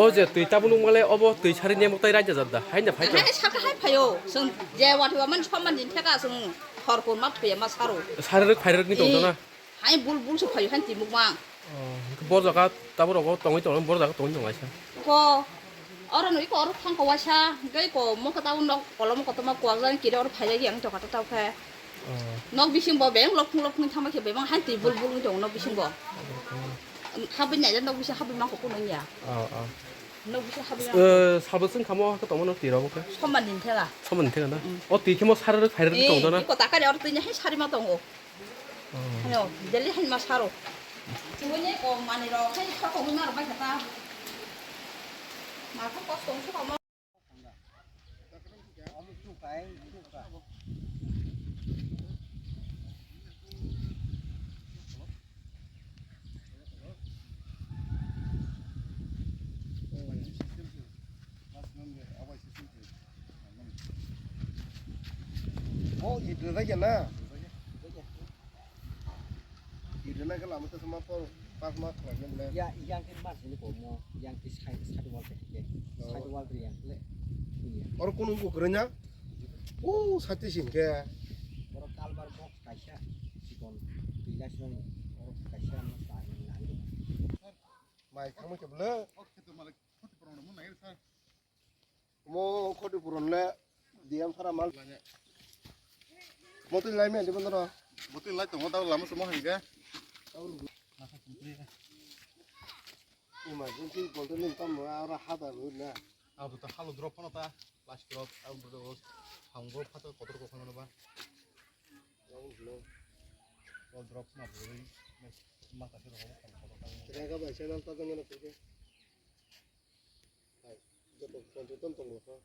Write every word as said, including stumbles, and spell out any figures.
O je twi tabuk nukmale obo twi sari nemok tai raida jadda. Haina phai to. Hai saka hai phaio. Sung je wati wa man chom man din theka sung hor kun ma thuya ma saro. Sari rok phai rok ni tong na. Hai bul bul se phaio han timuk ma. Bor jaga tabuk rogo tongwi tong bor jaga tongwi tong aisa. Ko oro nui ko oro thang ko waisa. Gai ko mo ka tabuk nok kolom ko toma ko jan kire oro phai jagi ang to kata tau khe. Nok bising bo beng lok phung lok phung thama khe bebang han twi bul bul wng tong nok bising bo. Habwi naijak nok bising habwi mangkuk kunung ya. Oh, oh. Nok bising habwi mangkuk. Eh, sabo chwng khamo hakhe tongmano twi rabo khe? Somani thela. Somani thela na? Mm. O twi khemo sari rok phai rok tong dona? Iko takari or twi hai sari ma tongo. Oh. Hayo, jeli hai ma saro. Chuboni ko mani rok hai sa ko ma rok bai kata. Ma ko kos tong su ko ma. Oh, itu lagi na. Irina ke lama tu sama por pas ma khlai ne bole. Ya, yang ke mas ini ko mo, yang ke side, side wall ke ke. Oh. Side wall ri yang le. Iya. Oro kunu ko kerenya? Oh, side sing ke. Oro kalbar box kaisa, sikon, tiga song, oro kaisa mas ta ni nai. Mai kamu ke bole? Oke, tu malah khoti pura mo nai sa. Mo khoti puron le D M sara mal. Mo twi lai me di bondoro. Mo twi lai tongo ta lama sumo hai ga. Emergency bolto ning tam mo ara hada ru na. Abo to halo drop hono ta plastic drop abo to hango phato kotor ko khano ba. Abo no. Drop ma buri ma ta se ro. Rega bai channel ta dong na. Joto consultant tongo kho.